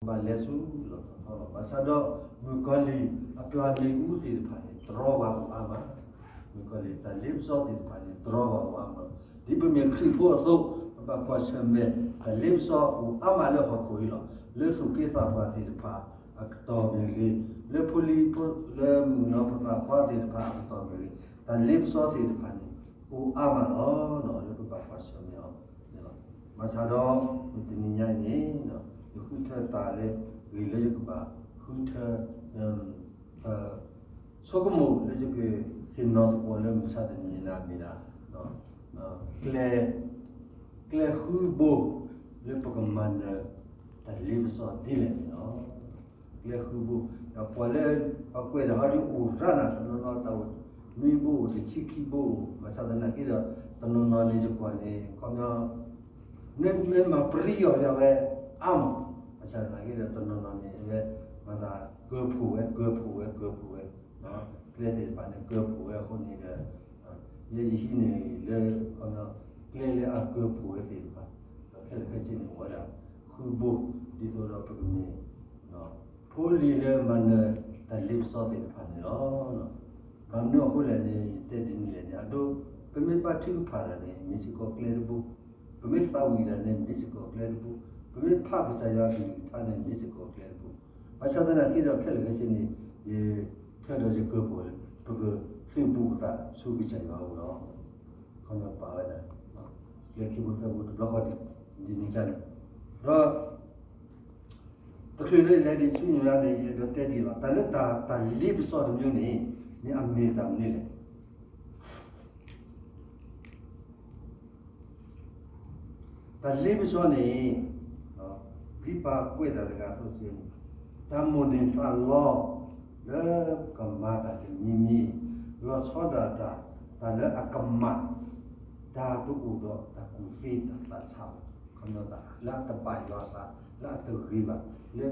ဘၣ်လဲၤဆူလီၢ်ထီၣ်ထီလီၤ. ဘၣ်ဆၣ်ဒီး မုၣ်ကီၤလံၢ်အပျၢ်မ့ၣ်အူသ့ၣ်တဖၣ်န့ၣ် တြီဝဲအိၣ်အါမး, မုၣ်ကီၤလံၢ်တၢ်လ့ပစီသ့ၣ်တဖၣ်န့ၣ် တြီဝဲအိၣ်အါမး. ဒ်ပမ့ၢ်ခရံာ်ဖိအသိး ပဘၣ်ကွၢ်ဆၢၣ်မဲာ် တၢ်လ့ပစီအိၣ်အါမးလၢဟီၣ်ခိၣ်အံၤလီၤ. လၢသူၣ်က့သးပှၢ်သ့ၣ်တဖၣ်အကတီၢ်မ့ၢ်ဂ့ၤ, လၢဖိလံၤဖိ လၢမုၣ်ကနီၤဖိသၣ်ခွါသ့ၣ်တဖၣ်အကတီၢ်မ့ၢ်ဂ့ၤ, တၢ်လ့ပစီသ့ၣ်တဖၣ်န့ၣ် အိၣ်အါမးလီၤ. လၢပဘၣ်ကွၢ်ဆၢၣ်မဲာ်အီၤန့ၣ်လီၤ. ဘၣ်ဆၣ်ဒီး မုၢ်တနံၤညါအံၤန့ၣ် ယဃုထၢတၢ်လၢ ဂ့ၢ်လၢယကဘၣ်ဃုထၢ တၢ်ဆိကမိၣ်လၢယကဟ့ၣ်နီၤသကိးလၢမုၢ်ဆါတနံၤအံၤန့ၣ်မ့ၢ်ဒၣ် ကျဲ ကျဲဃုဘိ လၢပကမၤနၢၤ တၢ်လ့ပစီဒ်လဲၣ်န့ၣ်လီၤ. ကျဲဃုဘိ, ဒီးပှၤလၢ ပှၤကွဲးတၢ်ဟီဒ်အိၣ်ရၣ်နၤ တနီၤနီၤတၢ်အိၣ်နွံဘိအိၣ် တဆံခံဘိအိၣ်, ဘၣ်ဆၣ်သနာ်က့ဒီး တနီၤနီၤန့ၣ်ယကွၢ်န့ၣ် ခီပညီ မ့ၢ်မၤပရံအီၤဒ်ဝဲအါမး, ဘၣ်ဆၣ်သနာ်က့ဒီး တနီၤနီၤန့ၣ် မၤသးကၢဖှိၣ်ဝဲ ကၢဖှိၣ်ဝဲ ကၢဖှိၣ်ဝဲ, ကျဲသ့ၣ်တဖၣ်န့ၣ် ကၢဖှိၣ်ဝဲအဃိန့ၣ်ဒီး ယဲယဟံးန့ၢ်လၢ ခီပညီ ကျဲလၢအကၢဖှိၣ်ဝဲသ့ၣ်တဖၣ်, ဒီးခဲလၢာ်ခဲဆ့န့ၣ် အိၣ်ဝဲဒၣ် ဃုဘိ, ဒ်သိးဒီးပကမ့ၢ် ဖိလံၤလၢမၤနၢၤတၢ်လ့ပစီသ့ၣ်တဖၣ်န့ၣ်လီၤ. ဘၣ်မနုၤအဃိလဲၣ်န့ၣ် ယတဲဒ်န့ၣ်လဲၣ်န့ၣ် အဒိ ပမ့ၢ်ပာ်ထုကဖၣ်တၢ်န့ၣ် မ့ၢ်စ့ၢ်ကီးကျဲတဘိ, ပမ့ၢ်သးဝံၣ်တၢ်န့ၣ် မ့ၢ်စ့ၢ်ကီးကျဲတဘိ, ပမ့ၢ်ဖးကစၢ်ယွၤအကလုၢ်ကထါန့ၣ် မ့ၢ်စ့ၢ်ကီးကျဲတဘိ, ဘၣ်ဆၣ်သနာ်က့ဒီး ခဲလၢာ်ခဲဆ့န့ၣ် ယထၢဒီးယကၢဖှိၣ်လၢ ပကသုးဘူးကသးဆူကစၢ်ယွၤအအိၣ်လီၤ. ခီပညီပာ်ဝဲဒၣ် ကျဲခံဘိသၢဘိတဘျီဃီဒ်န့ၣ်န့ၣ်, ဒီး တချုးလၢယလဲၤဒံးဆူညါန့ၣ် ယအဲၣ်ဒိးတဲဒ်လီၤ. တၢ်လၢတၢ် တၢ်လ့ပစီတမျိုးန့ၣ် မ့ၢ်အမ့ၢ်တၢ်မနုၤလဲၣ်. တၢ်လ့ပစီန့ၣ် ဒ်ပှၤကွဲးတၢ်တဂၤအသိးစ့ၢ်ကီးန့ၣ် တၢ်မိၣ်န့ၢ်သးလီ လၢကမၤတၢ်တမံၤမံၤ, လီၤဆီဒၣ်တၢ် တၢ်လၢအကမၣ်, တၢ်တအိၣ်ဒီးတၢ်ကူၣ်သ့တၢ်သးဆးဘၣ်, ခီပညီတၢ်လၢအတဘၣ်ယွၤအသး လၢအတဂ့ၤဘၣ်, လၢ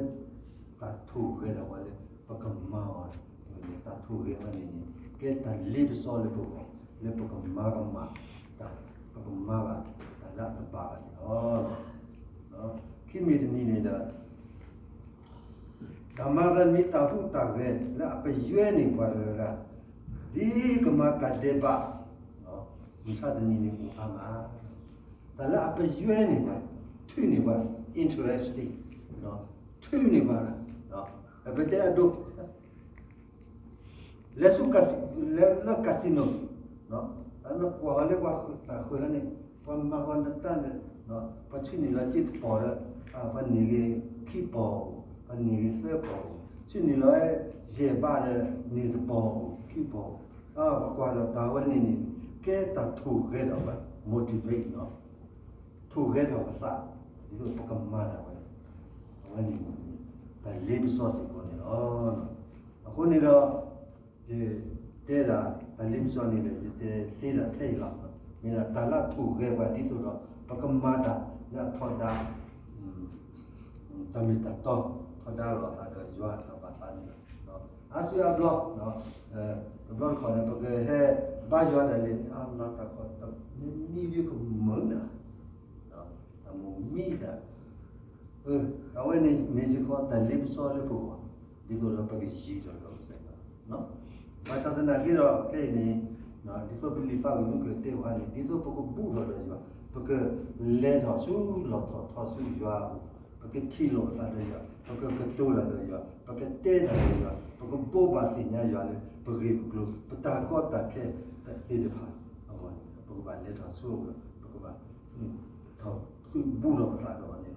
တၢ်ထိၣ်ဂဲၤဒီးဝဲလၢ ပကမၤအီၤန့ၣ် တၢ်ထိၣ်ဂဲၤဝဲန့ၣ်န့ၣ် ကဲတၢ်လ့ပစီလၢပဂီၢ် လၢပကမၤကမၣ်တၢ် ပကမၤဘၣ်တၢ်လၢအတဘၣ်ဘၣ်န့ၣ်လီၤ. ခံမံၤတမံၤန့ၣ်ဒီး တၢ်မၤသးမံၤတၢ်ဟူးတၢ်ဂဲၤလၢအပယွဲန့ၢ်ပှၤတဂၤဂၤ ဒ်ကမၤတၢ်ဒဲးဘး မုၢ်ဆါတနံၤန့ၣ်အိၣ်အါမး, တၢ်လၢအပယွဲန့ၢ်ပှၤ ထုးန့ၢ်ပှၤ interesting ထုးန့ၢ်ပှၤ ပတဲအဒိ လဲၤဆူ လဲၤလၢ casino နကွၢ်ဃီၤလၢပှၤတၢ်ဃုာ်န့ၣ် ပှၤမၤဃီၤနတၢ်န့ၣ် ပှၤဆူန့ၢ်လီၤစ့တပီၢ်ဒီး ပှၤန့ၢ်ဂ့ၤခံပီၢ်အိၣ် ပှၤန့ၢ်ဂ့ၤသၢပီၢ်အိၣ် ဆူန့ၢ်လီၤယဲၢ်ဘးဒီးန့ၢ်တပီၢ်အိၣ် ခံပီၢ်အိၣ် ပကွၢ်ဒီးတၢ်ဝဲန့ၣ်န့ၣ် ကဲတၢ်ထိၣ်ဂဲၤဒီးပှၤ motivate ထိၣ်ဂဲၤဒီးပသး ဒ်သိးပကမၤတၢ်ဝဲ အဝဲန့ၣ် တၢ်လ့ပစီစ့ၢ်ကီးန့ၣ်လီၤ. အဃိန့ၣ်ဒီး ယတဲဒၣ်တၢ်လ့ပစီန့ၣ်ဒီး ယတဲသ့ဒၣ်ထဲအံၤလီၤ. မ့ၢ်ဒၣ်တၢ်လၢအထိၣ်ဂဲၤပှၤဒ်သိးဒီး ပကမၤတၢ်လၢအထီဒါ တၢ်မ့ၢ်တၢ်တီ ထီဒါလိာ်အသးဒီးယွၤအတၢ်ဘၣ်သးန့ၣ်လီၤ. အါစုအါဘျီ တဘျီတခီၣ်န့ၣ် ပကဟဲဘါယွၤဒၣ်လဲာ်န့ၣ် အါလီၤတၢ်ခီၣ် တမံၤယကမုာ်နၤ တၢ်မိၣ်မံတၢ် အဝဲန့ၣ်မ့ၢ်စ့ၢ်ကီးတၢ်လ့ပစီလၢပဂီၢ် ဒ်သိးဒီးပကယံၤထီၣ်ဒီးကစၢ်ယွၤ ဘၣ်ဆၣ်သနာ်က့ဒီး ခဲအံၤန့ၣ် ဒ်သိးပလံာ်သးဝံၣ်မုၢ်ကတဲပှၤန့ၣ် ဒ်သိးပကဘူးထီၣ်ဒီးယွၤ ပကလဲၤထီၣ်ဆူလီၢ်ထီၣ်ထီဆူယွၤအပူၤ ပကထံၣ်လိာ်ပသးဒီးယွၤ ပကကတိၤတၢ်ဒီးယွၤ ပကတဲတၢ်ဒီးယွၤ ပကဘိးဘၣ်သ့ၣ်ညါယွၤလၢ ပဂ့ၢ်ပကျိၤ ပတၢ်ကီတၢ်ခဲသ့ၣ်တဖၣ်အဂီၢ်န့ၣ် ပကဘၣ်လဲၤထီၣ်ဆူအပူၤ ပကဘၣ် ထီၣ်ဃုာ်ဘူးထီၣ်ပသးဒီးအီၤန့ၣ်လီၤ.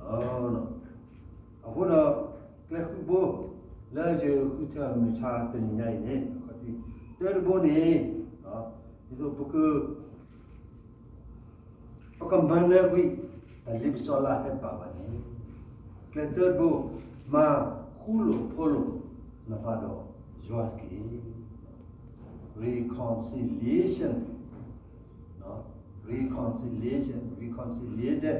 အဃိဒီး ကျဲဃုဘိ လၢယဃုထၢမုၢ်ဆါတနံၤညါအံၤန့ၣ် တၢတဘိန့ၣ် ဒ်သိးပက ပကမၤနၢၤကွံာ် တၢ်လ့ပစီလၢအဟဲဘၣ်ပှၤန့ၣ် ကျဲတၢတဘိ မၤဃူလိာ်ဖိးလိာ်နသးဒီးယွၤတက့ၢ်. Reconciliation, reconciliation, reconciliated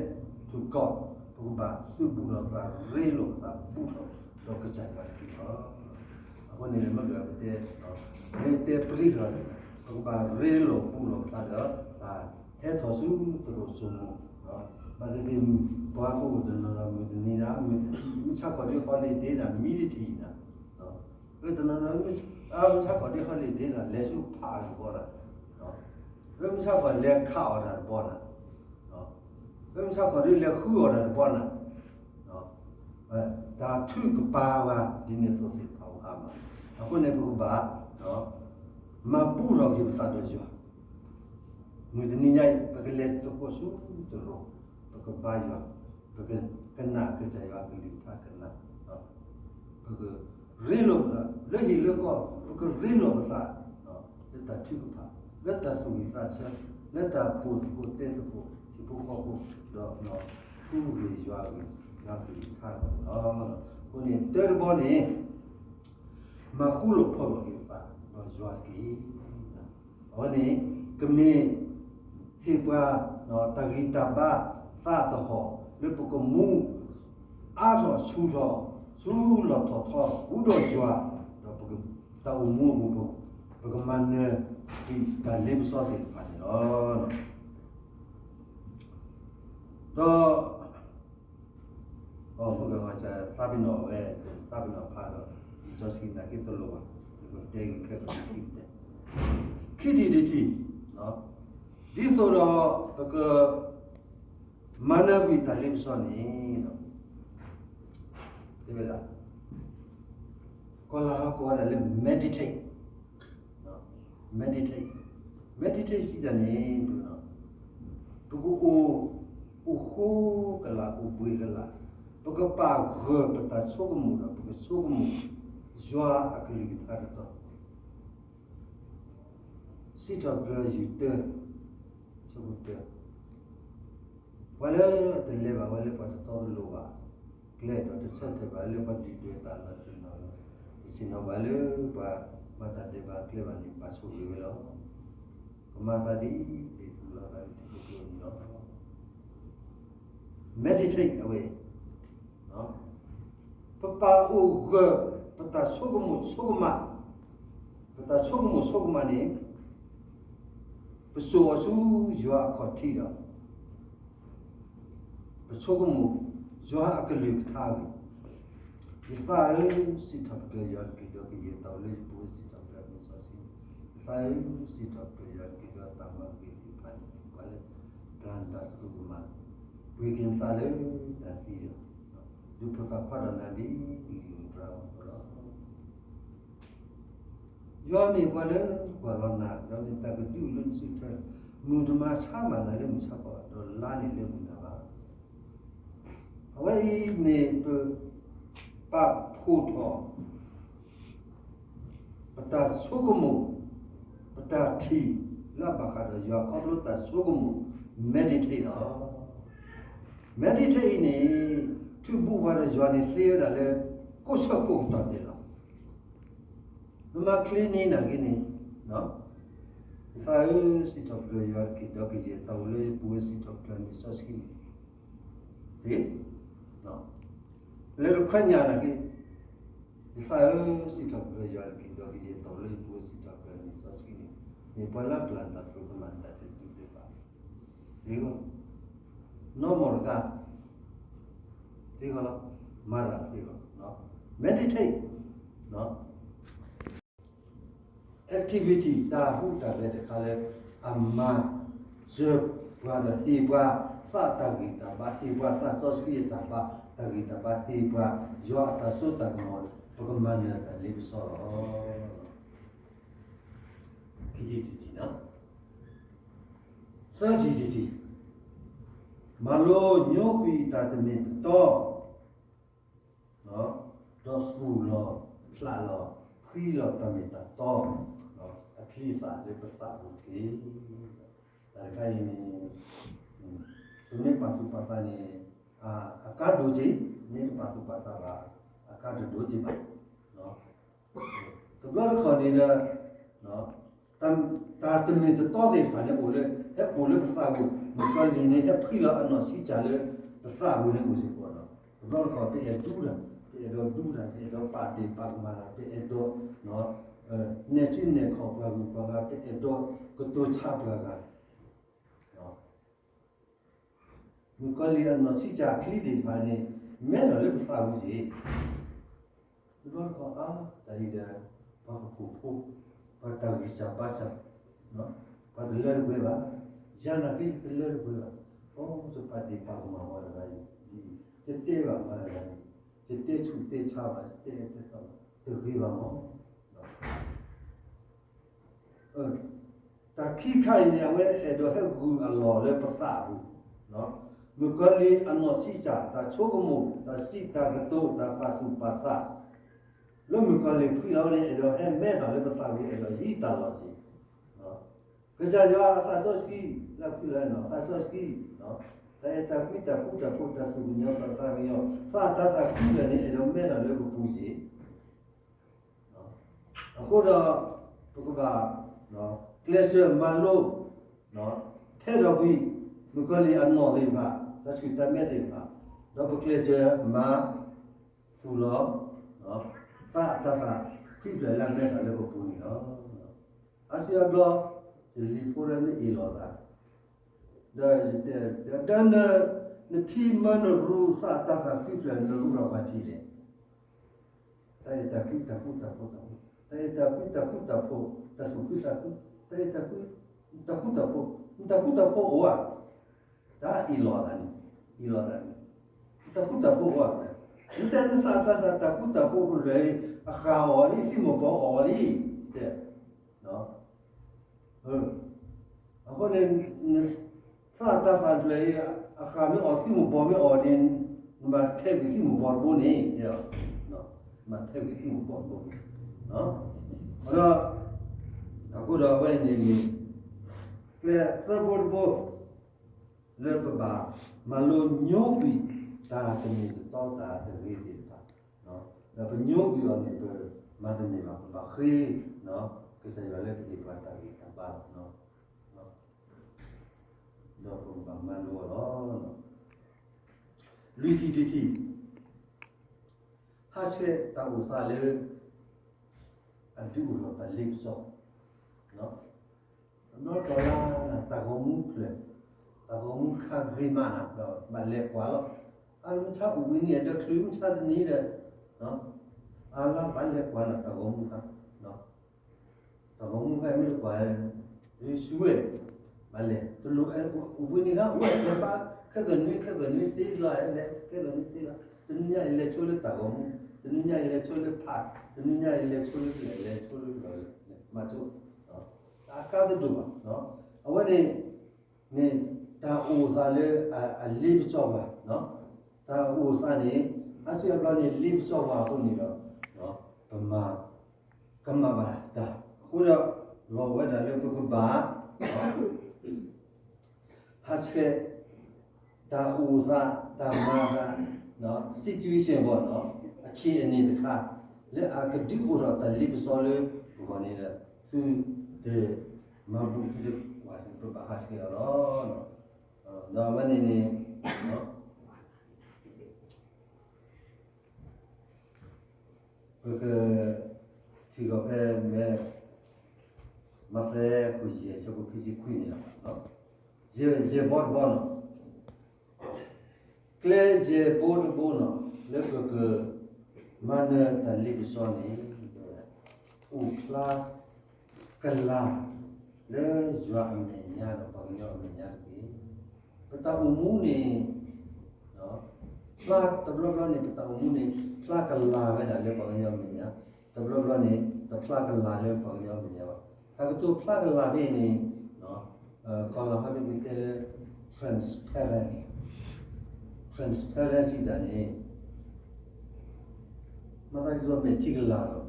to God ပကဘၣ်သုးဘူးလိာ်ပသး ရ့လိာ်ပသးဘူးထီၣ်ဒီးကစၢ်ယွၤတက့ၢ်လီၤ. အဃိန့ၣ် မ့ၢ်ကပတဲ မ့ၢ်တဲပရံထီၣ်န့ၣ် ပကဘၣ်ရ့လိာ်ဘူးလိာ်ပသးဒီး တၢ်ဟဲထီၣ်ဆူသရိာ်စိမိၤ ဘၣ်သ့ၣ်သ့ၣ် ပှၤကအိၣ်တနီၤနီၤ မုၢ်တနံၤနၤ မုၢ်ဆါခီၣ်ဒ့ holiday နၤ မံလံထံၣ်နၤ, လၢတနီၤနီၤ မုၢ်ဆါခီၣ်ဒ့ holiday နၤ လဲၤဆူဖးအီၤတဘီနၤ, လၢမုၢ်ဆါခီၣ်လဲၤခးအီၤတၢ်တဘီနၤ, လၢမုၢ်ဆါခီၣ်ဒ့ လဲၤဃုအီၤတၢ်တဘီနၤ, တၢ်ထုကပၤဝဲဒ်န့ၣ်အသိးသ့ၣ်တဖၣ်အိၣ်အါမး, အဃိန့ၣ် ပကဘၣ် မၤဘူၣ်ထီၣ်က့ၤပသးဒီးယွၤ မုၢ်တနံၤညါအံၤ ပကလဲၤသကိးဆူတရိၤ, ပကဘါယွၤ, ပကကနၣ်ကစၢ်ယွၤကလုၢ်ကထါကနၣ်, ပကရ့လိာ်ပသး လၢဟံၣ်လၢဃီ ပကရ့လိာ်ပသး လၢတၢ်ထုကဖၣ်, လၢတၢ်သူၣ်ဝံၣ်သးဆၢ, လၢတၢ်ပိာ်သကိးတဲသကိး ဟံၣ်ဖိဃီဖိ, ဒီးထူဂ့ၢ်ယွၤဂ့ၢ် ယွၤကလုၢ်ကထါလီၤ. အဃိန့ၣ် တၢ်တဘီန့ၣ် မၤဃူလိာ်ဖိးလိာ်က့ၤပသးဒီးယွၤတက့ၢ်. အဝဲန့ၣ် ကမ့ၢ်ဟ့ၣ်ပှၤ တၢ်ဂံၢ်တၢ်ဘါ သးသဟီၣ် လၢပကမူအါထီၣ်ဆူၣ်ထီၣ် ဆူလီၢ်ထီၣ်ထီ ဘူးဒီးယွၤ ဒီးပက တၢ်အိၣ်မူအပူၤ ပကမၤနၢၤကွံာ်တၢ်လ့ပစီသ့ၣ်တဖၣ်န့ၣ်လီၤ. ဒီး သးပ့ၤနီၣ်ဝဲ သးပ့ၤနီၣ်ဖးဒီး လံာ်စီဆှံနာ်က့တလိၣ်ဘၣ်, ယကတဲဂ့ၤခဲကနံၣ်ခံထံၣ်, ခံထံၣ်တထံၣ်, ဒ်သိးဒီးပက မၤနၢၤကွံာ်တၢ်လ့ပစီန့ၣ် တဲဝဲဒၣ် ကီၢ်လၤဟီကိးဝဲဒၣ်လၢ meditate, meditate, meditate စံးတၢ်န့ၣ် ပကအိၣ် အိၣ်ဃိကလာ် အိၣ်ဘှံးကလာ်, ပကပာ်ဂၢၢ်ပတၢ်ဆိကမိၣ်ဒီး ပကဆိကမိၣ် ယွၤအကလုၢ်ကထါတတီၤ စံးထီၣ်ပတြၢၤယုၢ်တၢ, ဆၢဖိတၢ, ပှၤလၢအတလဲၤဘၣ်ဝဲလၢပှၤတတီတလိၤဘၣ်ကျဲ ဒီးတဆၢထၢၣ်ဘၣ်လၢပှၤဒုၣ်ဒွဲၣ်အသးလီၤတံၢ်နီၢ်လီၤ, တဆ့ၣ်နီၤဘၣ်လၢပှၤမၤတၢ်ဒဲးဘးအကျဲဘၣ်န့ၣ် ပာ်ဆိၣ်ဂ့ၤဝဲလီၤ. ကမၤသးဒ်အံၤ ဒ်သိးလီၤသးလၢထံဖိကျိနံၤလီၤ. meditate အဝဲ ပပာ်အိၣ်ဂၢၢ် ပတၢ်ဆိကမိၣ်ဆိကမး, ပတၢ်ဆိကမိၣ်ဆိကမးန့ၣ် ပစိာ်အီၤဆူယွၤအခီၣ်ထံးဒီး ပဆိကမိၣ် ယွၤအကလုၢ်ကထါအဂ့ၢ်, ယသးဧၢ, စံးထီၣ်ပတြၢၤယွၤတက့ၢ်, ဒီးကယဲၢ်တၢ်အိၣ်လၢယပူၤဧၢ, စံးထီၣ်ပတြၢၤလံာ်စီဆှံ, ယသးဧၢ, စံးထီၣ်ပတြၢၤယွၤတက့ၢ်, ဒီးတၢ်မၤဂ့ၤသ့ၣ်တဖၣ်န့ၣ် ပှၤလၢ ပျၢ်နတၢ်သရူးကမၣ်, ပှ့ၤက့ၤနသးလၢတၢ်သံဒီး ဒုးဖိသၣ်ခွါဒီးနၤဒ်လံာ်မူတြၤအသိးလီၤ. ယွၤမ့ၢ်ပှၤလၢကွၢ်လီၤနၤ, ယွၤမ့ၢ်တၢ်ကဒုလၢနစုထွဲ, မုၢ်တမၤဆါမၤနၤလၢမုၢ်ဆါခီ ဒီးလါန့ၣ်လၢမုၢ်နၤဘၣ်. အဝဲအံၤမ့ၢ်ပ ပာ်ဖှိၣ်ထီၣ် ပတၢ်ဆိကမိၣ်, ပတၢ်ထံၣ်လၢအဘၣ်ဃးဒီးယွၤခီဖျိတၢ်ဆိကမိၣ် meditate လီၤ. meditate အံၤန့ၣ် ထုးဘူးပှၤဒီးယွၤန့ၣ်သ့ဝဲဒၣ်လၢ ကိးဆၢကိးကတီၢ်ဒဲးလီၤ. ပမၤချ့န့ၢ်နာ်က့န့ၣ်, ယသးဧၢ, စံးထီၣ်ပတြၢၤယွၤတက့ၢ်, ဒီးကယဲၢ်တၢ်အိၣ်လၢယပူၤဧၢ, စံးထီၣ်ပတြၢၤလံာ်စီဆှံန့ၣ် သ့, လၢတခွဲညါနာ်က့, ယသးဧၢ, စံးထီၣ်ပတြၢၤယွၤတက့ၢ်, ဒီးကယဲၢ်တၢ်အိၣ်လၢယပူၤဧၢ, စံးထီၣ်ပတြၢၤလံာ်စီဆှံန့ၣ်, မ့ၢ်ပှၤလၢပျၢ်တၢ်သရူးကမၣ်တၢ်တဒုးသ့ဘၣ်, သ့ဂီၢ်, နီၢ်မီၢ်တဂၤ, သ့ဂီၢ်လီၤ, မၤတၢ်သ့ဂီၢ်, meditate, activity တၢ်ဟူးတၢ်ဂဲၤတခါလၢ အမၤစၢၤပှၤဒီးဟ့ၣ်ပှၤ သးတၢ်ဂံၢ်တၢ်ဘါ, ဟ့ၣ်ပှၤသးစီဆှံအတၢ်ဘါ, တၢ်ဂံၢ်တၢ်ဘါ, ဟ့ၣ်ပှၤယွၤအတၢ်စိတၢ်ကမီၤ, ပကမၤနၢၤတၢ်လ့ပစီလီၤ. ခံထံၣ်တထံၣ်, သၢထံၣ်တထံၣ်, မၤလိညိကွံာ်တၢ်တမ့ၢ်တတီ ဒီးသူၣ်လီၤဖျးလီၤ ဖှံလီၤတၢ်မ့ၢ်တၢ်တီ အချံအသၣ်လၢပသးပူၤတက့ၢ်. တၢ်တခါအံၤန့ၣ် ပမ့ၢ်ပာ်သူၣ်ပာ်သးန့ၣ် အကါဒိၣ်က့ၤ, မ့ၢ်တပာ်သူၣ်ပာ်သးဘၣ် အကါတဒိၣ်က့ၤဘၣ်. တဘျီတခီၣ်န့ၣ်ဒီး တၢ်တမ့ၢ်တတီသ့ၣ်တဖၣ်န့ၣ်အိၣ်လၢ ဟဲအိၣ်လၢပသးပူၤ, မုၣ်ကီၤလံၢ်န့ၣ် ဟဲဖှံလီၤအနီၢ်ဆံးစၢ်လၢပသးပူၤန့ၣ်အိၣ်စ့ၢ်ကီးလီၤ. တဘျီတခီၣ် ပအဲၣ်ဒိးဒူတၢ်, ပအဲၣ်ဒိးဒူတၢ်, ပအဲၣ်ဒိးပာ်ဒ့ၣ်ပာ်ကမၣ်တၢ်, ပအဲၣ်ဒိး နဲၣ်စုနဲၣ်ခီၣ်ပှၤဂုၤပှၤဂၤ, ပအဲၣ်ဒိးကတိၤဆါပှၤဂၤ လၢ မုၣ်ကီၤလံၢ်အနီၢ်ဆံးစၢ်အချံသ့ၣ်တဖၣ်န့ၣ် မဲထီၣ်လၢပသးပူၤက့ၢ်. တဘျီတခီၣ်အါ တၢ်အံၤဒီး ပှၤဟီၣ်ခိၣ်ဖိ ပှၤတၢ်ဂံၢ်စၢ်ဘါစၢ် ပှၤတလၢတပှဲၤဘၣ်, ယၤနာ်က့ယတလၢတပှဲၤဘၣ်, အိ ယပာ်ဒ့ၣ်ပာ်ကမၣ်ပှၤတဂၤအံၤ ယတဲဘၣ်ပှၤတဂၤန့ၣ် ယတဲဆူၣ်တဲဆါဘၣ် ယတဲအဲၣ်တဲသီဘၣ် တဂ့ၤဘၣ်မး. တၢ်ခံခါအံၤန့ၣ် အဝဲအဲၣ်ဒိးဟဲဂုာ်အလီၢ်လၢပသးအပူၤ, မုၣ်ကီၤလံၢ်အနီၢ်ဆံးစၢ် တၢ်ဆိကမိၣ် တၢ်စံးတၢ်ကတိၤ တၢ်ပာ်သူၣ်ပာ်သး လၢမုၣ်ကီၤလံၢ်ဖှံလီၤန့ၣ် အဲၣ်ဒိးဟဲမဲထီၣ်လၢပသးပူၤ အဲၣ်ဒိးဟံးတၢ်လီၢ်စ့ၢ်. ကစၢ်ယွၤအသးစီဆှံ လၢဖှံလီၤန့ၣ် အသးစီဆှံ တၢ်အဲၣ်တၢ်ကွံ တၢ်ဃူတၢ်ဖိး တၢ်သူၣ်ကညီၤသးကညီၤ သးတၢ်သးခုလၢာ်န့ၣ် အဲၣ်ဒိးမဲထီၣ်လၢပပူၤစ့ၢ်. အဃိဒီး ပကဘၣ် ကျဲးစၢးမၤလိ ထဲဒီးကွံာ် မုၣ်ကီၤလံၢ်အနီၢ်သ့ၣ်တဖၣ် တၢ်ဆူၣ်တၢ်မဲသ့ၣ်တဖၣ် ဒီးပကျဲးစၢးမၤ သူၣ်လီၤ သးအတၢ်သးခုဖျၢၣ်လၢအမဲထီၣ်လၢပပူၤန့ၣ်လီၤ. အါစုအါဘျီ ယလံၤဖိဒီးမ့ၢ်အ့ၣ်လိာ်သး ဒီးယတဲ ဒီးန နဖံမၢနရူသးအတၢ်သးခုဖျၢၣ် နရူထီၣ်ပှၤထံၣ်လဲၣ်. တၢ်အဲၣ်တၢ်ကွံ တၢ်ဃူတၢ်ဖိး တၢ်အဲၣ်တၢ်ကွံ တၢ်ဃူတၢ်ဖိး တၢ်သူၣ်ခုသးခု တၢ်အဲၣ်တၢ်ကွံ တၢ်ဃူတၢ်ဖိး တၢ်ဃူတၢ်ဖိးအိၣ်ဧါ. တၢ်အ့ၣ်လိာ်သးန့ၣ် အ့ၣ်လိာ်သးန့ၣ် တၢ်ဃူတၢ်ဖိးအိၣ်ဧါ. မ့ၢ်တဲနသးတၢ်သးတၢ်ဃူတၢ်ဖိးဖျၢၣ်အံၤ အဃၢ်အီၤလံ သံၣ်မပီၤအီၤလံ တဲ အဃိန့ၣ် နသးတၢ်သးတဖျၢၣ်အံၤ အဃၢ်မ့ၢ်အီၤ သံၣ်မပီၤမ့ၢ်အီၤန့ၣ် နဘၣ်ထဲးကွံာ်သံၣ်မပီၤတဘိန့ၣ် တဲ နဘၣ်ထဲးကွံာ်သံၣ်မပီၤတဘိန့ၣ် ဒီး အဃိဒီးအဝဲန့ၣ်န့ၣ် ကျဲသၢဘိတဘိ လၢပဘၣ်မၤလိညိကွံာ် တၢ်တမ့ၢ်တတီတၢ်တဂ့ၤသ့ၣ်တဖၣ်, ဒီးပညိကွံာ်အီၤန့ၣ် ပမၤတန့ၢ်ဘၣ် ပဘၣ်ဃ့ ကစၢ်ယွၤလၢကဟ့ၣ်ပှၤတၢ်ဂံၢ်တၢ်ဘါလီၤ. ဒီးပကဘၣ်မၤလိအီၤလီၤ. လွံၢ်ထံၣ်တထံၣ် ဟးဆှဲးတၢ်အိၣ်သးလၢ အဒုးအိၣ်ထီၣ်တၢ်လ့ပစီ တဘျီတခီၣ်လၢ တၢ်ဂီၤမူဖျၢၣ် တၢ်ဂီၤမူခါဂ့ၤမးနၤ ဘၣ်လဲၤကွၢ်လီၤ. အမ့ၢ်ဆါအိၣ်ဘှံးနံၤဒီးချုး မ့ၢ်ဆါတနံၤဒီး အလါဘၣ်လဲၤကွၢ်နၤ တၢ်ဂီၤမူခါ တၢ်ဂီၤမူခါမ့ၢ်တကွၢ် ယစူဝဲ ဘၣ်လဲၤ တလိၣ်အိၣ်ဘှံးနံၤခါ အိၣ်ဝဲလဲၤဘါ ခဲကနွံ ခဲကနွံသ့လီၤ လဲၤ ခဲကနွံသ့လီၤ. တနွံညါအံၤလဲၤဆိလၢတၢ်ဂီၤမူ တနွံညါအံၤလဲၤဆိလၢဖး တနွံညါအံၤလဲၤဆိလၢလဲၤ လဲၤဆိလၢလီၤ မၤဆိ အကါတဒိၣ်ဘၣ်. အဝဲန့ၣ် မ့ၢ်တၢ်အိၣ်သးလၢအလ့ပစီပှၤ တၢ်အိၣ်သးန့ၣ် အါစုအါဘျီန့ၣ် လ့ပစီပှၤအဃိန့ၣ်ဒီး ပမၤ ကမၣ်ဘၣ်တၢ် အဃိဒီး လီၤဝဲဒၣ်လၢပကဘၣ် ဟးဆှဲး တၢ်အိၣ်သး တၢ်မၤသး situation ဘၣ် အဆ့ၣ်အန့ၣ်တခါ လၢအကဒုးအိၣ်ထီၣ်တၢ်လ့ပစီလၢပဂီၢ်န့ၣ်ဒီး သုတမၤဘူၣ်သုတကွၢ် ပဘၣ်ဟးဆှဲးအီၤလီၤ. ဒီးအဝဲန့ၣ်န့ၣ် ပကထံၣ်လီၤဖဲမ့ၢ် မးသဲ ခိၣ်ယဲၢ် ဆၢဖိခံဆံခွံန့ၣ်လီၤ. ယဲၢ်ဘီတဘီန့ၣ် ကျဲယဲၢ်ဘီတဘီန့ၣ် လၢပကမၤနၢၤတၢ်လ့ပစီန့ၣ် အိၣ်ဖျါ ကလာ် လၢယွၤအမဲာ်ညါဒီးပှၤကညီအမဲာ်ညါတက့ၢ်. ပတၢ်အိၣ်မူန့ၣ် ဖျါတဘျီဘျီန့ၣ် ပတၢ်အိၣ်မူန့ၣ် ဖျါကလာ်ဝဲဒၣ်လၢပှၤကညီအမဲာ်ညါ, တဘျီဘျီန့ၣ် တဖျါကလာ်လၢပှၤကညီအမဲာ်ညါဘၣ်. တၢ်ကတိၤဖျါကလာ်ဖဲအံၤန့ၣ် ကီၢ်လီၤဟီဒ်ပတဲလၢ transparent, transparency တၢ်န့ၣ် မၤသးဒ်သိးမဲာ်ထံကလာ်လီၤ.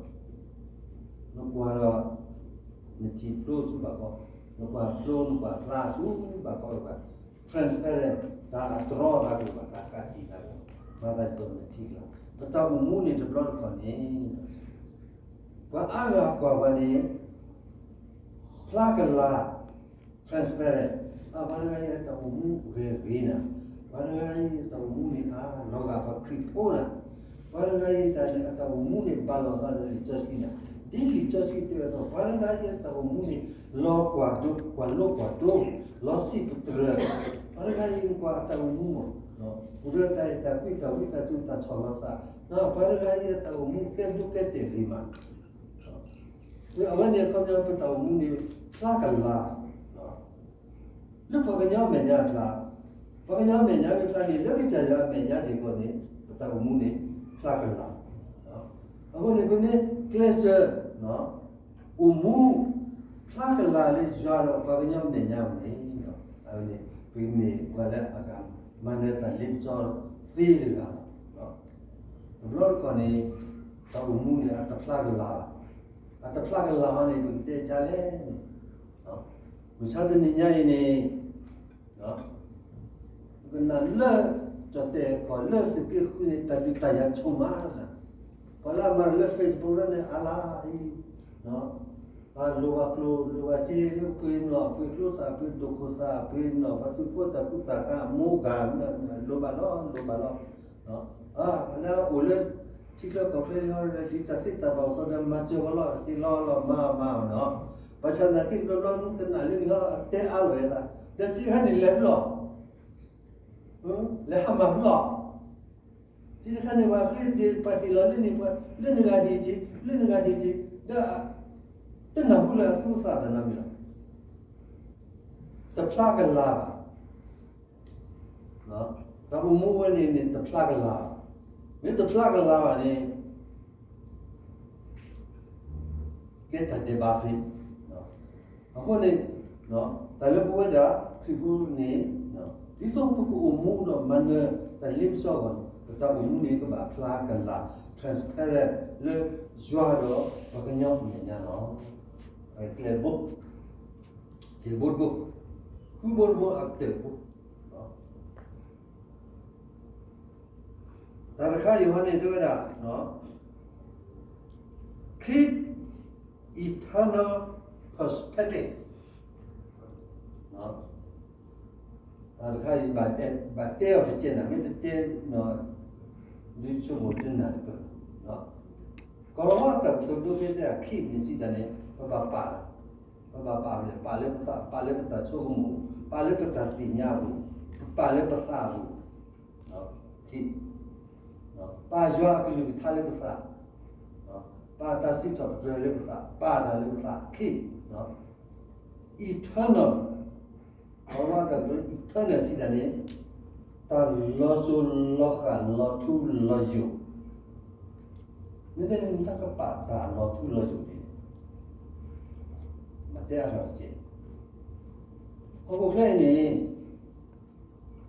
နကွၢ်ဒီး နထံၣ်ဖျိဆူဘၣ်ကီး, နကွၢ်ဖျိ နကွၢ်ဖျါဆူဘၣ်ကီးဘၣ်. transparent တၢ်အတြီသးကဘၣ် တၢ်ကးတံာ်သးကဘၣ်, မၤသးဒ်သိးမဲာ်ထံကလာ်. ပတၢ်အိၣ်မူန့ၣ်တဘျီတခီၣ်န့ၣ် ပှၤအါဂၤကွၢ်ပှၤန့ၣ် ဖျါကလာ် transparent အပှၤတဂၤအံၤအတၢ်အိၣ်မူဂ့ၤဂ့ၤနၤ, ပှၤတဂၤအံၤအတၢ်အိၣ်မူန့ၣ်အါလီၤဂာ်ပှၤခရံာ်ဖိနၤ, ပှၤတဂၤအံၤတၢ်န့ၣ်အတၢ်အိၣ်မူန့ၣ်ဘၣ်လိာ်သးဒီးလံာ်စီဆှံနၤ, ဒ်လံာ်စီဆှံတဲဝဲအသိး ပှၤတဂၤအံၤအတၢ်အိၣ်မူန့ၣ် လီၤကွၢ်ဒိ ကွၢ်လိကွၢ်ဒိ, လီၤစံးပတြၢၤ, ပှၤတဂၤအံၤကွၢ်အတၢ်အိၣ်မူမး, အိၣ်ဒီးတၢ်အဲၣ်တၢ်ကွံ တၢ်ဝံသးစူၤ တၢ်ဆီၣ်လီၤသး, ပှၤတဂၤအံၤအတၢ်အိၣ်မူကဲဒိၣ်ကဲတဲာ်ဂ့ၤမး, အဝဲန့ၣ်အခီပညီပတၢ်အိၣ်မူန့ၣ် ဖျါကလၤ လၢပှၤကညီအမဲာ်ညါအဖျါ, ပှၤကညီအမဲာ်ညါမ့ၢ်ဖျါန့ၣ် လၢကစၢ်ယွၤအမဲာ်ညါစ့ၢ်ကီးန့ၣ် ပတၢ်အိၣ်မူန့ၣ် ဖျါကလၤ. အဃိန့ၣ် ပမ့ၢ်ကျဲးစၢး အိၣ်မူ ဖျါကလၤလၢယွၤဒီးပှၤကညီအမဲာ်ညါအပူၤန့ၣ်, ပမ့ၢ်ပှၤလၢအဂၤမၤနၢၤတၢ်လ့ပစီသ့တဂၤလီၤ. တဘျီတခီၣ်န့ၣ် တၢ်အိၣ်မူန့ၣ် အတဖျါကလၤဘၣ်. အတဖျါကလၤဘၣ်န့ၣ် ပကတဲဒ်လဲၣ်န့ၣ်, မုၢ်ဆါတနံၤညါအံၤန့ၣ် ပကနၣ်လၢ ကၠီၣ်တဲာ်ကီၢ်လၢသုးက့ဃုန့ၣ် တၢ်ဒုးတၢ်ယၤဆိၣ်မး, ပှၤလၢအမၤတၢ်လၢ Facebook ဒၣ်န့ၣ် အါလၢအံၤ ပှၤလိၣ်ဘၣ်ကျိၣ်လိၣ်ဘၣ်စ့လၢပှ့ၤနီၣ် ပှ့ၤကျိသၣ် ပှ့ၤဒိၣ်ခိၣ်သၣ် ပှ့ၤနီၣ် ပှၤသုးဖိတၢ်ကူတၢ်ကၤအမိၢ်ဂၤ လိၣ်ဘၣ်လီၤ လိၣ်ဘၣ်လီၤ. လၢအအိၣ်လၢ ထံချၢကီၢ်ချၢလီၤ ဒ်တၢ်သ့တၢ်ဘၣ်အဃိဒီး မၤစၢၤဝဲလီၤ တ့လီၤလီၤမၤမၤနီၤ. ဘၣ်ဆၣ်သနာ်က့ ဘျီဘျီနကနၣ်လၢန့ၣ်လီၤ အတဲအါလီၤဝဲသး ဒီးစ့ခါန့ၣ်လဲၤဘျီၣ် လဲၤဟးမၤဘျီၣ် စ့တခါန့ၣ် ပှၤဃ့ဒ့ပှၤဟ့ၣ်လီၤလၢန့ၣ် ပှၤလၢနဂၤဟ့ၣ်က့ၤ လၢနဂၤဟ့ၣ်က့ၤ ဒီး တနၢ်ဟူလၢအသူအသၣ်သနာ်မ့ၢ်လီၤ. တဖျါကလၤဘၣ်. တၢ်အိၣ်မူဝဲန့ၣ်န့ၣ် တဖျါကလၤဘၣ်. မ့ၢ်တဖျါကလၤဘၣ်န့ၣ် ကဲတၢ်ဒဲးဘးသ့. အဃိန့ၣ် တၢ်လၢပဝဲဒၣ်ခရံာ်ဖိန့ၣ် ဒ်သိးပကအိၣ်မူဒီးမၤနၢၤတၢ်လ့ပစီအဂီၢ်န့ၣ် ပတၢ်အိၣ်မူန့ၣ် ကဘၣ်ဖျါကလၤ transparent လၢယွၤဒီးပှၤကညီအမဲာ်ညါလီၤ. ကျဲတဘိ, ဆံးတဘိတဘိ, ဃုဘိတဘိ အကတၢၢ်တဘိ တၢ်တခါအံၤဟီန့ၣ် တဲဝဲဒၣ် keep eternal perspective. တၢ်တခါအံၤ ဘၣ်တဲအီၤတကဲးနၤ မ့ၢ်တတဲ ဒုးဆိကမိၣ်တနၢ်တပၢၢ်. ကီၢ်လီၤဝါတၢ်ကတိၤဒိဖဲတဲ keep န့ၣ်စံးတၢ်န့ၣ် ပဘၣ်ပာ်လီၤ ပဘၣ်ပာ်ဖဲလဲၣ်, ပာ်လၢပသး, ပာ်လၢပတၢ်ဆိကမိၣ်, ပာ်လၢပတၢ်သ့ၣ်ညါအပူၤ, ပာ်လၢပသးအပူၤ, ပာ်ယွၤအကလုၢ်ကထါလၢပသး, ပာ်တၢ်စံးထီၣ်ပတြၢၤလၢပသး, ပာ်တၢ်လၢပသး, eternal, အဝဲတၢ်ကတိၤ eternal စံးတၢ်န့ၣ် တၢ်လီၤစိၤလီၤဃာ်လီၤထူလီၤယိာ်, မ့ၢ်တဲန့ၣ် နသးကပာ်တၢ်လီၤထူလီၤယိာ်န့ၣ် မ့ၢ်တဲအါထီၣ်တက့ၢ်. ဟီၣ်ခိၣ်ချၢအံၤန့ၣ်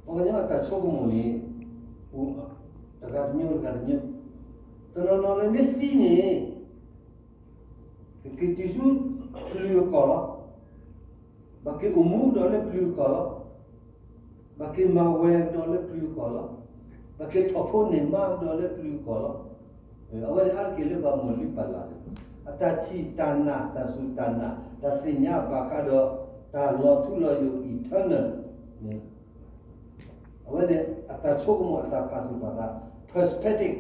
ပှၤကညီအတၢ်ဆိကမိၣ်န့ၣ် အိၣ်တဂၤတမျိုး တဂၤတမျိုး, တနီၤနီၤလၢမ့ၢ်သံန့ၣ် ကက့ၤတုၤဆူပျုၤအကီၢ်လီၤ. ဘၣ်က့ၤအိၣ်မူဒီးလၢပျုၤအကီၢ်လီၤ. ဘၣ်က့ၤမၤဝဲကဒီးလၢပျုၤအကီၢ်လီၤ. ဘၣ်က့ၤထီၣ်ဖိန့ၢ်မါကဒီးလၢပျုၤအကီၢ်လီၤ. အဝဲန့ၣ်အါတက့ၢ်လၢပှၤမိၢ်လုၢ်ပၢ်လၢ်လၢ အတၢ်ထံၣ်တၢ်နၢ် တၢ်စူၢ်တၢ်နာ် တၢ်သ့ၣ်ညါဘၣ်ဃးဒီး တၢ်လီၤထူလီၤယိာ် eternal န့ၣ် အဝဲန့ၣ် အတၢ်ဆိကမိၣ် အတၢ်ပာ်သူၣ်ပာ်သး perspective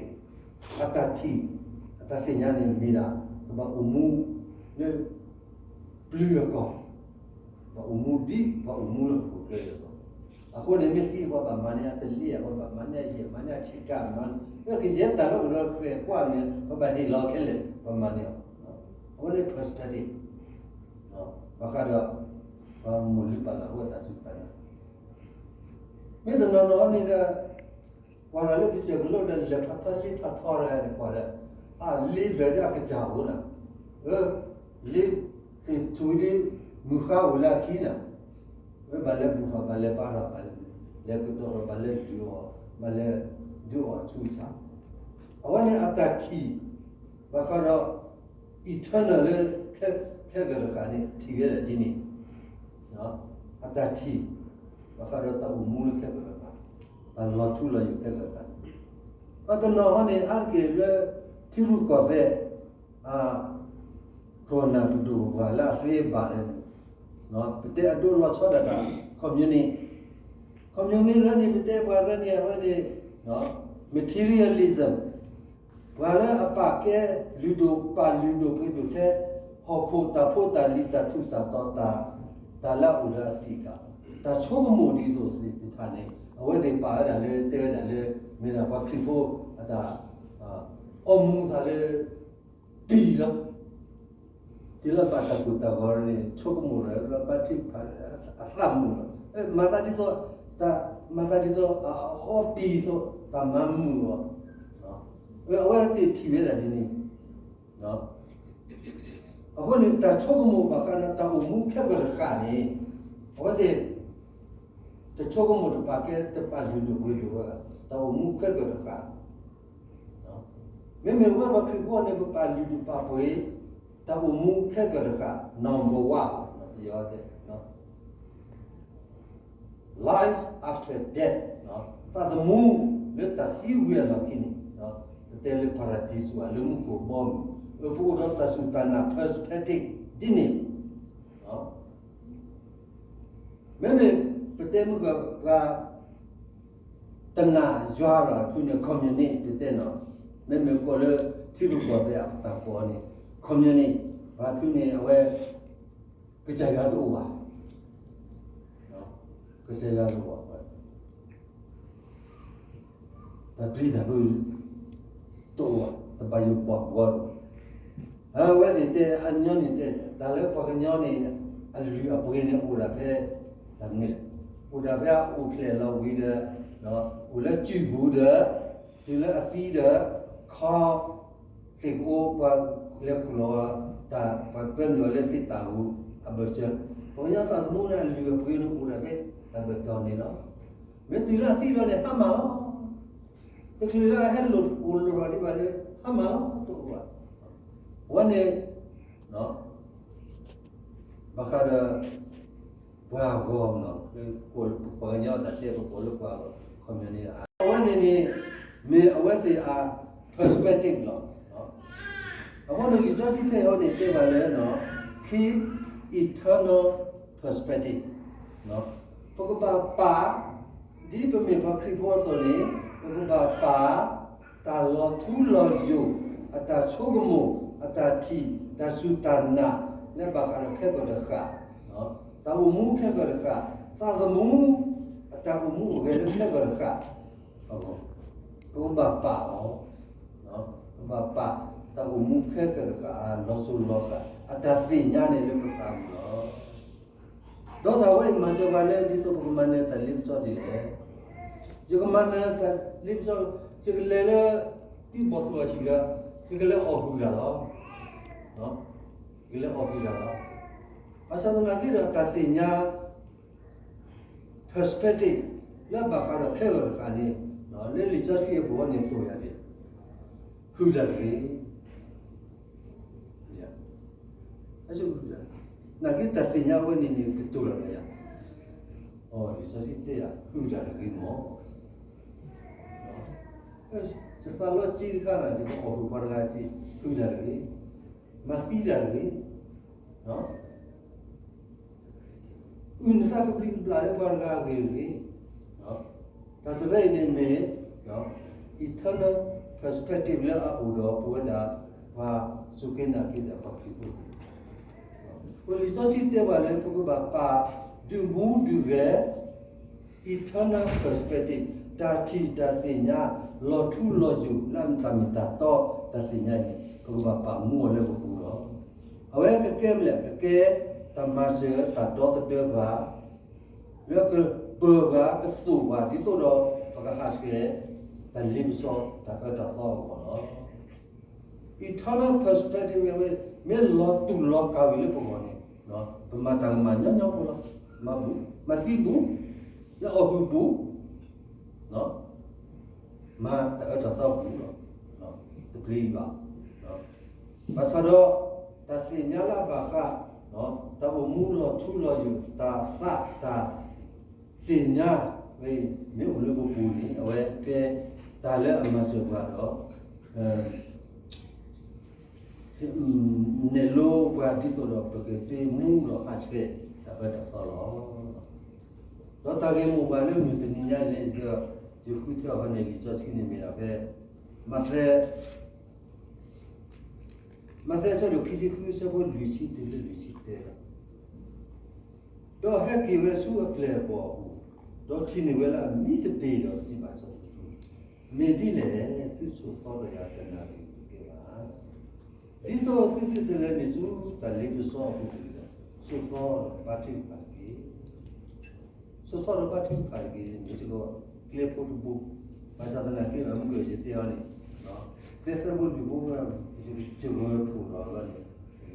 အတၢ်ထံၣ် အတၢ်သ့ၣ်ညါန့ၣ်မ့ၢ်ဒၣ် ကဘၣ်အိၣ်မူလၢ ပျုၤအကီၢ်, ပှၤအိၣ်မူဒ်ပှၤအိၣ်မူလၢဟီၣ်ခိၣ်ချၢအသိး, အဃိန့ၣ် မ့ၢ်သံပှၤဘၣ်မၤန့ၢ်အတလ့ၢ် ပှၤဘၣ်မၤန့ၢ်အယဲၢ် မၤန့ၢ်အဆ့ကၤ မၤန့ၢ် ကယဲၢ်တၢ်လၢအိၣ်ဒီးဃဲၤကွၢ်န့ၣ် ပှၤဘၣ်ဟ့ၣ်လီၤခဲလၢာ် ပှၤမၤန့ၢ်အီၤ, အဝဲန့ၣ် perspective ဘၣ်ဃးဒီး ပှၤမိၢ်လုၢ်ပၢ်လၢ်ဖိအတၢ်စူၢ်တၢ်နာ် မ့ၢ်တနီၤနီၤန့ၣ်ဒီး ကွၢ်တၢ်လၢကစၢၢ်ကလိဒီး လဲၤဖးထီလ့ဖးထီဒီး ကွၢ်ဒီး အလ့ဘျၢၣ်ဒီးအကစၢ်အအိၣ်နၤ, လ့သ့ၣ်ထူၣ်ဒီး မုၢ်ဃါအိၣ်လၢအခံနၤ, ဘၣ်လဲၤဘူၣ်ထီၣ် ဘၣ်လဲၤပာ်ထီၣ် ဘၣ်လဲၤကတီၢ်ထီၣ် ဘၣ်လဲၤဒုးအီၣ် ဘၣ်လဲၤဒုးအီၣ်အဆူးအဆါ, အဝဲန့ၣ်အတၢ်ထံၣ် ဘၣ်ဃးဒီး eternal လၢ ခဲကတဃာ်န့ၣ် ထံၣ်ဝဲဒၣ်ဒ်န့ၣ် အတၢ်ထံၣ် ဘၣ်ဃးဒီးတၢ်အိၣ်မူလၢခဲကတဃာ်, တၢ်လီၤထူလီၤယိာ်ခဲကတဃာ်, ပှၤတနီၤဟီန့ၣ် အါတက့ၢ်လၢ ထံရူၢ်ကီၢ်သဲး ခိၣ်နၢ်ပဒိၣ်ပပှၢ်လၢအသ့ဘၣ်န့ၣ် ပတဲအဒိလီၤဆီဒၣ်တၢ် communist, communist ရၢန့ၣ် ပတဲပှၤရၢန့ၣ် အဝဲန့ၣ် materialism ပှၤလၢအပာ်ကဲလုၢ်ဒိၣ်ပာ်လုၢ်ဒိၣ်ပှ့ၤဒိၣ်ထဲ ဟီၣ်ခိၣ်တၢ်ဖိတၢ်လံၤတၢ်ထူးတၢ်တီၤတၢ် တၢ်လၢအအိၣ်လၢအသံၣ်ကး တၢ်ဆိကမိၣ်ဒ်သိးသ့ၣ်တဖၣ်န့ၣ် အဝဲသ့ၣ်ပာ်ဝဲဒၣ်လၢ တဲဝဲဒၣ်လၢ မ့ၢ်ဒၣ်ပှၤခရံာ်ဖိအတၢ် အိၣ်မူသးလၢ ပံၤလီၤ. တုၤလၢဘၣ်တၢ်ကိၢ်တၢ်ဂီၤန့ၣ် ဆိကမိၣ်လၢ ဘၣ်ထံၣ်ဖးအသးမုာ်လီၤ. မၤသးဒ်သိး တၢ်မၤသးဒ်သိး အအီပံၤအသိး တၢ်မၤမုာ်အီၤ. အဝဲသ့ၣ်ထံၣ်ဝဲဒၣ်ဒ်န့ၣ် အဃိန့ၣ် တၢ်ဆိကမိၣ်ဘၣ်ဃးဒီးတၢ်အိၣ်မူခဲကၢၢ်တဃၣ်န့ၣ် အဝဲသ့ၣ် တဆိကမိၣ်တပာ်ကဲ တပာ်လုၢ်ဒိၣ်ပှ့ၤဒိၣ်ဝဲဒၣ် တၢ်အိၣ်မူခဲကၢၢ်တဃၣ်. မ့မ့ၢ်ဝဲပှၤခရံာ်ဖိန့ၣ် ပပာ်လုၢ်ဒိၣ်ပာ်ပှ့ၤ တၢ်အိၣ်မူခဲကၢၢ်တဃၣ် number one ပယီၤတဲ life after death သးသမူလၢတၢ်သံဝံၤအလီၢ်ခံန့ၣ် ပတဲလၢ paradise လၢမူခိၣ်ဘီမုၢ် ပအိၣ်ဒီးတၢ်စူၢ်တၢ်နာ် perspective ဒ်န့ၣ် မ့မ့ၢ်ပတဲမုၢ်ကပှၤ တနာ်ယွၤဘၣ်ဖုန့ၣ် communist ပတဲနီၤ, မ့မ့ၢ်ကိးလၢထံရူၢ်ကီၢ်သဲးအတၢ်ကိးန့ၣ် communist ဘၣ်ဖုန့ၣ် အဝဲ ကစၢ်ယွၤတအိၣ်ဘၣ်, ကစၢ်ယွၤတအိၣ်ဘၣ်, တၢ်ပျံၤတၢ်ဖုးတအိၣ်ဘၣ်, တဘၣ်ယိၣ်ဘၣ်ဘှီဒီး အဝဲသ့ၣ်တဲအညီန့ၣ်တဲ တၢ်လၢပှၤကညီန့ၣ် အလုၢ်အပှ့ၤန့ၣ်အိၣ်ဒၣ်ဖဲ တၢ်မနုၤလဲၣ်, အိၣ်ဒၣ်ဖဲအအိၣ်ဖျဲၣ်လီၤဝံၤဒီး အိၣ်လၢစုပူၤဒီး တုၤလၢအသံဒီး ခီ သ့ၣ်ကအိပှၤလဲၤခူၣ်လီၤ တၢ်ပှၤပၢနုာ်အီၤလၢသ့ၣ်တၢ်ပူၤ အဘၢၣ်စၢၤ, ပှၤကညီသးသမူန့ၣ် အလုၢ်အပှ့ၤန့ၣ်အိၣ်ဒၣ်ဖဲ တၢ်ဘၢၣ်တီၢ်န့ၣ်လီၤ. မ့ၢ်တုၤလၢအသံလီၤန့ၣ် ဟါမၢ်လီၤ. တချုးလၢအဟဲလိာ်အိၣ်လိာ်ထီၣ်ဒံးဘၣ်ဒီး ဟါမၢ်လီၤ တအိၣ်ဘၣ်. အဝဲန့ၣ် ဘၣ်ဃးဒီး ပှၤဂီၢ်မနီၤ, ပှၤကညီတၢ်တဲပကိးလၢပှၤဂီၢ် communist အဝဲန့ၣ်န့ၣ် မ့ၢ်အဝဲသ့ၣ်အ perspective လီၤ. အဃိန့ၣ် လံာ်စီဆှံဖဲအံၤန့ၣ် တဲဘၣ်လၢ keep eternal perspective ပကဘၣ်ပာ် ဒ်ပမ့ၢ်ပှၤခရံာ်ဖိအသိးန့ၣ် ပကဘၣ်ပာ် တၢ်လီၤထူလီၤယိာ် အတၢ်ဆိကမိၣ် အတၢ်ထံၣ် တၢ်စူၢ်တၢ်နာ် လၢဘၣ်ဃးဒီးခဲကၢၢ်တဃၣ်, တၢ်အိၣ်မူခဲကၢၢ်တဃၣ်, သးသမူ အတၢ်အိၣ်မူအိၣ်ဂဲၤလၢခဲကၢၢ်တဃၣ်, ပကဘၣ်ပာ်အီၤ, ပကဘၣ်ပာ် တၢ်အိၣ်မူခဲကၢၢ်တဃၣ် အလီၤစိၤလီၤဃာ် အတၢ်သ့ၣ်ညါန့ၣ်လၢပသးပူၤလီၤ. ဒီးတၢ်ဝဲအံၤမၤစၢၤပှၤလၢ ဒ်သိးပကမၤနၢၤတၢ်လ့ပစီဒ်လဲၣ်. ယကမၤနၢၤတၢ်လ့ပစီ, ယကလဲၤလၢ တံၤဘီၣ်သိၣ်အဟံၣ်ဒီး ယကလဲၤအီၣ်ဟုၣ်တၢ်လီၤ. ယကလဲၤအီၣ်ဟုၣ်တၢ်လီၤ. ဘၣ်ဆၣ်သနာ်က့ဒီး တၢ်သ့ၣ်ညါ perspective လၢဘၣ်ဃးဒီးခဲကၢၢ်တဃၣ်န့ၣ် လၢလံာ်စီဆှံအပူၤန့ၣ်သိၣ်ယၤန့ၣ် ဟုၣ်တၢ်တဂ့ၤ. နာ်က့တၢ်သ့ၣ်ညါဝဲန့ၣ်န့ၣ် ကတိၤလီၤဒီးယၤ, အီၤ လံာ်စီဆှံတဲယၤ ဟုၣ်တၢ်တဂ့ၤမး, ယသးလီၤက့တခါန့ၣ် ယကအီၣ်ဟုၣ်ပှၤတဂၤက့ ဟုၣ်တၢ်တဂ့ၤ, မၤသံတၢ်တဂ့ၤ အုၣ်နသးကဘျံးကဘျၣ်လၢပှၤတဂၤအဂ့ၢ်တဂ့ၤ. တၢ်တဖၣ်အံၤန့ၣ်မ့ၢ် eternal perspective လၢအအိၣ်ဒီးပဝဲဒၣ် ပှၤစူၢ်က့ၤနာ်က့ၤတၢ်ပှၤခရံာ်ဖိ, ပလံာ်စီဆှံတဲပှၤလၢပကဘၣ်ပာ်ဒုးမူဒုးဂဲၤ eternal perspective တၢ်ထံၣ်တၢ်သ့ၣ်ညါ လီၤထူလီၤယိာ်လၢတၢ်မ့ၢ်တၢ်တီ တၢ်သ့ၣ်ညါန့ၣ် ပကဘၣ်ပာ်မူအီၤလၢပပူၤလီၤ. အဝဲကကဲမနုၤလဲၣ်, ကကဲတၢ်မၤစၢၤတၢ်ဒီသဒၢပှၤ လၢကပၢၤပှၤကသိၣ်ပှၤ ဒ်သိးဒီးပကဟးဆှဲး တၢ်လ့ပစီတၢ်အၢတၢ်သီအဂီၢ်လီၤ. Eternal perspective ဝဲ မ့ၢ်လီၤတူာ်လီၤကာ်ဝံၤလၢပဂီၢ်န့ၣ် ပမၤတၢ်ကမၣ်ညီညီဖိလီၤ. မၤဘူၣ်, မၤသံဘူၣ်, လၢအီၣ်ဘူၣ်ဘူၣ် မၤတၢ်အၢတၢ်သီပူၤလီၤ. တပျံၤဘၣ်. ဘၣ်ဆၣ်ဒီး တၢ်သ့ၣ်ညါလၢအဘၣ်ဃး တၢ်အိၣ်မူလီၤထူလီၤယိာ် တၢ်သးတၢ်သ့ၣ်ညါဝဲ မ့ၢ်အိၣ်လၢပပူၤန့ၣ် အဝဲကဲတၢ်လၢအမၤစၢၤပှၤဒီး နဲၣ်လိပှၤဒ်သိးဒီး ပကသ့မူဒီးဟးဆှဲးတၢ်အၢတၢ်သီလီၤ. ဒီးတၢ်ဂ့ၢ်မိၢ်ပှၢ်လၢမုၢ်တနံၤညါလၢ ယဃုထၢအီၤန့ၣ် လံာ်စီဆှံန့ၣ်မ့ၢ်ဒၣ်ဖဲ မးသဲ, မးသဲအဆၢဒိၣ်ခံဆံဃု အဆၢဖိလွံၢ်ဆံတုၤလၢလွံၢ်ဆံတၢလီၤ. ဒီးဟဲက့ၤဝဲဆူအပျဲၢ်အဘီၣ်အပူၤ, ဒီးထံၣ်န့ၢ်ဝဲလၢအမံသပ့ၤဒီးစံးဘၣ်စီၤပ့းတရူး, မ့ၢ်ဒ်လဲၣ်, သုဆိးသီဒီးယၤတနၣ်ရံၣ်တကဲဘၣ်. ဒ်သိးသုသုတလဲၤနုာ်ဆူတၢ်လ့ပစီအပူၤတဂ့ၤဒီး, ဆိးသီဒီးဘါထုကဖၣ်တက့ၢ်. ဆိးသီဒီးဘါထုကဖၣ်တက့ၢ်, မ့ၢ်စ့ၢ်ကီးကျဲဖိတဘိ, ဘၣ်ဆၣ်သနာ်က့ဒီး မုၢ်ကၢၢ်ယတဲအီၤန့ၣ်, ကျဲသၢဘိလွံၢ်ဘိ, ယကဂၢၢ်ဖှိၣ်ဒီးလီၤန့ၣ်,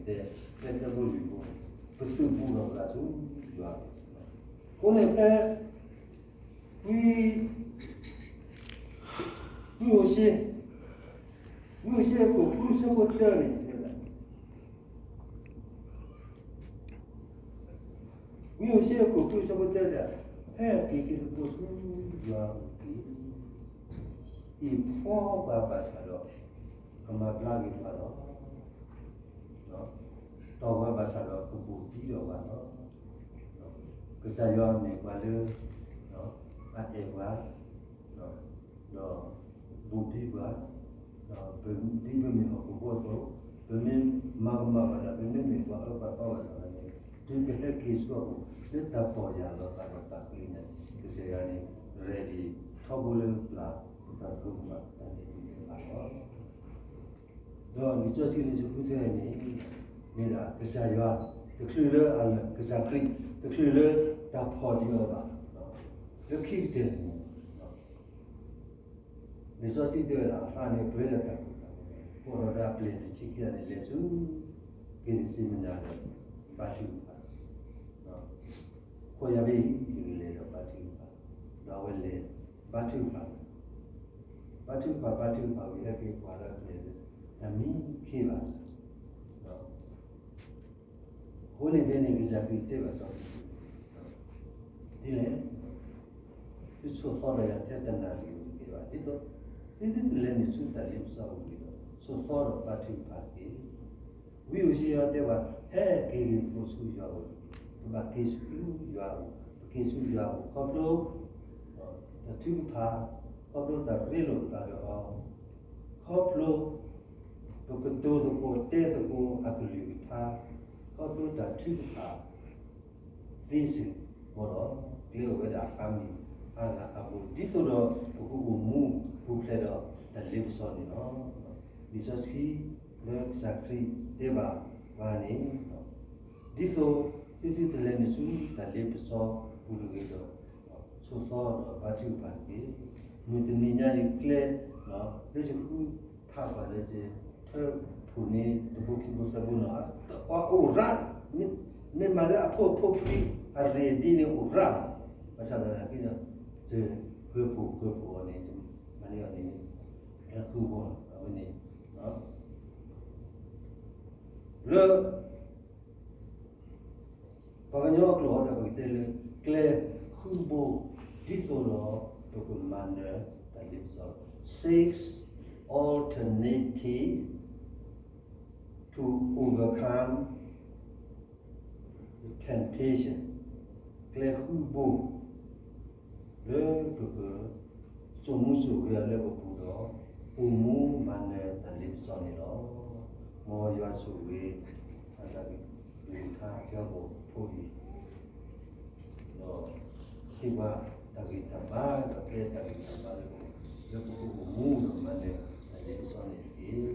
တဲကျဲသၢဘိလွံၢ်ဘိ, ပသုးဘူးဒီးပသးဆူယွၤ, အဃိန့ၣ်ဖဲ ဝံ, ဝံဧိၤၡ့, ဝံဧိၤၡ့အခိၣ်ဃုဆၢဖိတၢန့ၣ်, ဝံဧိၤၡ့အခိၣ်ဃုဆၢဖိတၢတဲ, ဟဲက့ၤက့ၤသကိးဆူယွၤအအိၣ်တက့ၢ်. အံးဖှီပှၤဘၣ်ဆၣ်ဒီး ကမၤဘျါက့ၤပှၤလီၤ. တီၢ်ပှၤဘၣ်ဆၣ်ဒီးကဘိၣ်ဒံးဒီးပှၤလီၤ. ကစၢ်ယွၤမ့ၢ်ပှၤလၢ အအဲၣ်ပှၤ, ဒီးဘိၣ်ဒံးပှၤ, ဒ်ပမ့ၢ်ဟီၣ်ခိၣ်ဖိအသိး, ပမ့ၢ်မၤကမၣ်ဘၣ်ဒီး ပမ့ၢ်မ့ၢ်ပှၤအၢပှၤသီဘၣ်ဆၣ်သနာ်က့, တုၤပဟဲက့ၤဆူအအိၣ် လၢတၢ်ပီၢ်ယၢ်လီၤသးဒီးတၢ်ဃ့ကညးန့ၣ်, ကစၢ်ယွၤန့ၣ် ready ထီဘိလၢပျၢ် ပတၢ်သရူးကမၣ်တၢ်ဒဲးဘးလီၤ. ဒီးလံာ်စီဆှံလံာ်စီဆှံတဆၢန့ၣ်, မ့ၢ်ဒၣ်ကစၢ်ယွၤ, တချုးလၢအလၢာ်, ကစၢ်ခရံာ်, တချုးလၢတၢ်ဖီၣ်ဒံးအီၤဘၣ်, လၢခံကတၢၢ်န့ၣ်, လံာ်စီဆှံတဲဝဲဒၣ် အသးန့ၣ်ပှဲၤဒီးတၢ်ကူၣ်တၢ်ဂီၤ, ကိးထီၣ်ဒီးအပျဲၢ်တဆံခံဂၤန့ၣ် လဲၤဆူ က့ၤသစ့မနၤဒီး ဘါထုကဖၣ်, ခွဲးယာ်ဖဲအံၤ ယကလဲၤဒီးဘါထုကဖၣ်, ဒီးအဝဲလဲၤ ဘါထုကဖၣ်, ဘါထုကဖၣ် ဘါထုကဖၣ်ဝံၤ ဟဲက့ၤကွၢ်ဒီးအပျဲၢ်လၢ တၢ်မံခ့ဘၣ် အဃိန့ၣ်ဖဲန့ၣ် ကစၢ်ခရံာ်တဲဘၣ်စီၤပ့းတရူး, ဒ်လဲၣ်, သုဆိးသီဒီးယၤထဲတနၣ်ရံၣ်တကဲဘၣ်, ဒ်သိး သုသုတလဲၤနုာ်ဆူတၢ်လ့ပစီအပူၤတဂ့ၤဒီး ဆိးသီဒီးဘါထုကဖၣ်တက့ၢ်. ဝံဧိၤၡ့အံၤတဲဘၣ် ဟဲက့ၤက့ၤသကိးဆူယွၤအအိၣ်တက့ၢ်. ပဘၣ်က့ၤဆူယွၤအအိၣ်, ပက့ၤဆူယွၤအအိၣ်ခီဖျိ တၢ်ထုကဖၣ်, ခီဖျိတၢ်ရ့လိာ်ပသးဒီးအီၤ, ခီဖျိ ပကတိၤသကိးတဲသကိးအကလုၢ်ကထါ, ခီဖျိတၢ်ထုကဖၣ် သ့စ့ၢ်ကီးဒီး ကျဲအိၣ်ဝဲဒၣ်အါမံၤအါဂၤအါဘိ ဒ်သိးဒီးပကအိၣ်မူပူၤဖျဲးဒီးတၢ်လ့ပစီန့ၣ်လီၤ. လံာ်စီဆှံလၢကစၢ်ခရံာ်တဲဘၣ်ပှၤန့ၣ် ဒ်သိးသုသုတလဲၤနုာ်ဆူတၢ်လ့ပစီပူၤတဂ့ၤဒီး ဆိးသီဒီးဘါထုကဖၣ်တက့ၢ်. မုၢ်တနံၤညါအံၤကျဲ လၢယဃုဖးကွၢ်လၢယထၢဖှိၣ်န့ၣ် တဘိခံဘိသၢဘိန့ၣ် အအိၣ်ရၣ်, မ့ၢ်မၤလၢအဖိဖိဖံအရ့ဒ်န့ၣ်အိၣ်ရၣ်လီၤ. ဘၣ်ဆၣ်သနာ်က့ဒီး ယဃၢဖှိၣ်ဃၢဖှိၣ်အီၤန့ၣ် မၤန့ၢ်အီၤန့ၣ် ဃုဘိလီၤ. အဝဲန့ၣ် လၢ ပှၤကညီအကျိာ်ဒီးပကတဲလၢ ကျဲဃုဘိ ဒ်သိးဒီး ပကမၤနၢၤတၢ်လ့ပစီ six alternative to overcome the temptation, ကျဲဃုဘိ လၢပက စိာ်မူစိာ်ဂဲၤအီၤလၢပပူၤဒီး အိၣ်မူမၤနၢၤတၢ်လ့ပစီန့ၣ်လီၤ. မ်ယွၤဆိၣ်ဂ့ၤ အတၢ်ကလုၢ်ကထါကၢဘိၣ်ဖိအံၤ ဒီးဟ့ၣ်ပှၤတၢ်ဂံၢ်တၢ်ဘါ ဒီးကဲတၢ်ဂံၢ်တၢ်ဘါလၢ လၢပကအိၣ်မူဒီးမၤနၢၤတၢ်လ့ပစီန့ၣ်တက့ၢ်.